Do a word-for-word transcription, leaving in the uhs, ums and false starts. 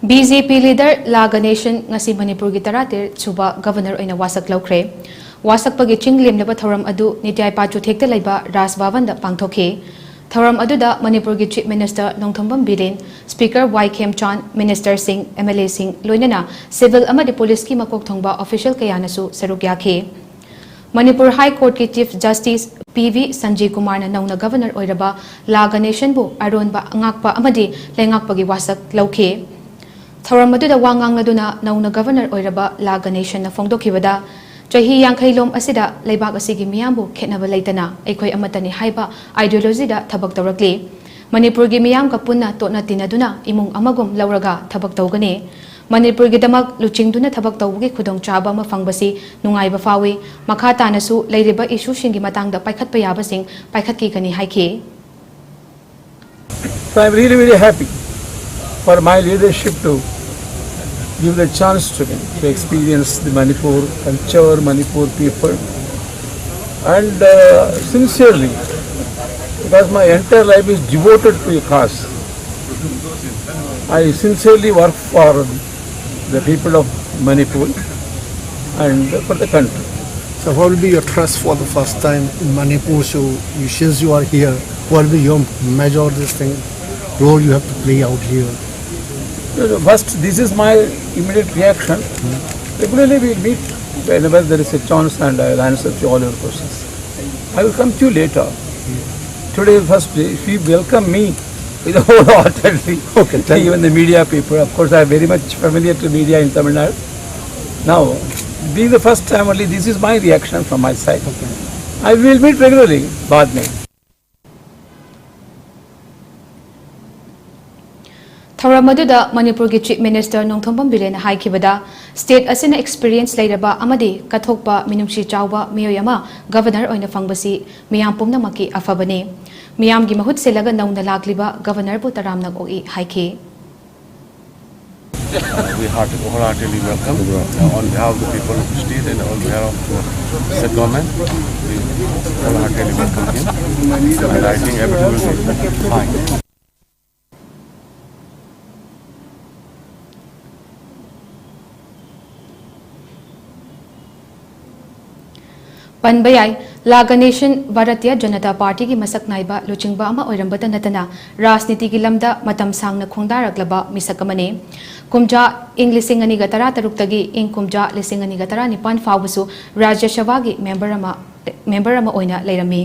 B J P leader La Ganesan ꯉꯁꯤ ꯃꯅꯤꯄꯨꯔꯒꯤ ꯇꯔꯥꯇꯔꯦꯠ ꯁꯨꯕ ꯒꯕꯔꯅꯔ ꯑꯣꯏꯅ ꯋꯥꯁꯛ ꯂꯧꯈ꯭ꯔꯦ꯫ ꯋꯥꯁꯛꯄꯒꯤ ꯆꯤꯡ ꯂꯦꯝꯂꯕ ꯊꯧꯔꯝ ꯑꯗꯨ ꯅꯤꯇ꯭ꯌꯥꯏ ꯄꯥꯆꯨ ꯊꯦꯛꯇ ꯂꯩꯕ ꯔꯥꯖ ꯚꯕꯟꯗ ꯄꯥꯡꯊꯣꯛꯈꯤ꯫ ꯊꯧꯔꯝ ꯑꯗꯨꯗ ꯃꯅꯤꯄꯨꯔꯒꯤ Chief Minister Nongthombam Biren, Speaker ꯋꯥꯏ ꯈꯦꯝꯆꯥꯟ, Minister ꯁꯤꯡ, M L A ꯁꯤꯡ, ꯂꯣꯏꯅꯅ civil ꯑꯃꯗꯤ police ꯀꯤ ꯃꯀꯣꯛ ꯊꯣꯡꯕ official ꯀꯌꯥꯅꯁꯨ ꯁꯔꯨꯛ ꯌꯥꯈꯤ꯫ ꯃꯅꯤꯄꯨꯔ High Court ꯀꯤ Chief Justice P V ꯁꯟꯖꯤꯕ ꯀꯨꯃꯥꯔꯅ ꯅꯧꯅ ꯒꯕꯔꯅꯔ ꯑꯣꯏꯔꯕ ꯂꯥ ꯒꯅꯦꯁꯟꯕꯨ ꯑꯔꯣꯟꯕ ꯑꯉꯥꯛꯄ ꯑꯃꯗꯤ ꯂꯩꯉꯥꯛꯄꯒꯤ ꯋꯥꯁꯛ ꯂꯧꯈꯤ꯫ ꯊꯧꯔꯝ ꯑꯗꯨꯗ ꯋꯥ ꯉꯥꯡꯂꯗꯨꯅ ꯅꯧꯅ ꯒꯕꯔꯅꯔ ꯑꯣꯏꯔꯕ ꯂꯥ ꯒꯅꯦꯁꯟꯅ ꯐꯣꯡꯗꯣꯛꯈꯤꯕꯗ, ꯆꯍꯤ ꯌꯥꯡꯈꯩ ꯂꯣꯝ ꯑꯁꯤꯗ ꯂꯩꯕꯥꯛ ꯑꯁꯤꯒꯤ ꯃꯤꯌꯥꯝꯕꯨ ꯈꯦꯠꯅꯕ ꯂꯩꯇꯅ ꯑꯩꯈꯣꯏ ꯑꯃꯠꯇꯅꯤ ꯍꯥꯏꯕ ideology ꯗ ꯊꯕꯛ ꯇꯧꯔꯛꯂꯤ꯫ ꯃꯅꯤꯄꯨꯔꯒꯤ ꯃꯤꯌꯥꯝꯒ ꯄꯨꯟꯅ ꯇꯣꯠꯅ ꯇꯤꯟꯅꯗꯨꯅ ꯏꯃꯨꯡ ꯑꯃꯒꯨꯝ ꯂꯧꯔꯒ ꯊꯕꯛ ꯇꯧꯒꯅꯤ꯫ ꯃꯅꯤꯄꯨꯔꯒꯤꯗꯃꯛ ꯂꯨꯆꯤꯡꯗꯨꯅ ꯊꯕꯛ ꯇꯧꯕꯒꯤ ꯈꯨꯗꯣꯡꯆꯥꯕ ꯑꯃ ꯐꯪꯕꯁꯤ ꯅꯨꯡꯉꯥꯏꯕ ꯐꯥꯎꯏ꯫ ꯃꯈꯥ ꯇꯥꯅꯁꯨ ꯂꯩꯔꯤꯕ issue ꯁꯤꯡꯒꯤ ꯃꯇꯥꯡꯗ ꯄꯥꯏꯈꯠꯄ ꯌꯥꯕꯁꯤꯡ ꯄꯥꯏꯈꯠꯈꯤꯒꯅꯤ ꯍꯥꯏꯈꯤ꯫ So I'm really very happy for my leadership to give the chance to me to experience the Manipur culture, Manipur people, and uh, sincerely, because my entire life is devoted to a cause, I sincerely work for the people of Manipur and for the country. So what will be your thrust for the first time in Manipur? So you, since you are here, what will be your major this thing role you have to play out here? So the first, this is my immediate reaction. Regularly we meet whenever there is a chance and I will answer to all your questions. I will come to you later. Today first, if you welcome me with wholeheartedly, Okay, thank you. Even the media people, of course I am very much familiar to media in Tamil Nadu. Now, being the first time only, this is my reaction from my side. I will meet regularly, बाद में. ꯊꯧꯔꯝ ꯑꯗꯨꯗ ꯃꯅꯤꯄꯨꯔꯒꯤ Chief Minister Nongthombam ꯕꯤꯔꯦꯟꯅ ꯍꯥꯏꯈꯤꯕꯗ, state ꯑꯁꯤꯅ experience ꯂꯩꯔꯕ ꯑꯃꯗꯤ ꯀꯠꯊꯣꯛꯄ ꯃꯤꯅꯨꯡꯁꯤ ꯆꯥꯎꯕ ꯃꯤꯑꯣꯏ ꯑꯃ ꯒꯕꯔꯅꯔ ꯑꯣꯏꯅ ꯐꯪꯕꯁꯤ ꯃꯤꯌꯥꯝ ꯄꯨꯝꯅꯃꯛꯀꯤ ꯑꯐꯕꯅꯤ꯫ ꯃꯤꯌꯥꯝꯒꯤ ꯃꯍꯨꯠ ꯁꯤꯜꯂꯒ ꯅꯧꯅ ꯂꯥꯛꯂꯤꯕ ꯒꯕꯔꯅꯔꯕꯨ ꯇꯔꯥꯝꯅ ꯑꯣꯛꯏ ꯍꯥꯏꯈꯤ꯫ Uh, we heart, wholeheartedly welcome uh, on behalf of the people of the state and on behalf of the state government. We wholeheartedly welcome him, and I think everything will be fine. ꯄꯟꯕ ꯌꯥꯏ꯫ ꯂꯥ ꯒꯅꯦꯁꯟ ꯚꯥꯔꯇꯤꯌ ꯖꯅꯇꯥ ꯄꯥꯔꯇꯤꯒꯤ ꯃꯁꯛ ꯅꯥꯏꯕ ꯂꯨꯆꯤꯡꯕ ꯑꯃ ꯑꯣꯏꯔꯝꯕꯇ ꯅꯠꯇꯅ ꯔꯥꯖꯅꯤꯇꯤꯒꯤ ꯂꯝꯗ ꯃꯇꯝ ꯁꯥꯡꯅ ꯈꯣꯡꯗꯥꯔꯛꯂꯕ ꯃꯤꯁꯛ ꯑꯃꯅꯤ꯫ ꯀꯨꯝꯖꯥ ꯏꯪ ꯂꯤꯁꯤꯡ ꯑꯅꯤꯒ ꯇꯔꯥꯇꯔꯨꯛꯇꯒꯤ ꯏꯪ ꯀꯨꯝꯖꯥ ꯂꯤꯁꯤꯡ ꯑꯅꯤꯒ ꯇꯔꯥꯅꯤꯄꯥꯟ ꯐꯥꯎꯕꯁꯨ ꯔꯥꯖ꯭ꯌ ꯁꯚꯥꯒꯤ ꯃꯦꯝꯕꯔ ꯑꯃ, ꯃꯦꯝꯕꯔ ꯑꯃ ꯑꯣꯏꯅ ꯂꯩꯔꯝꯃꯤ꯫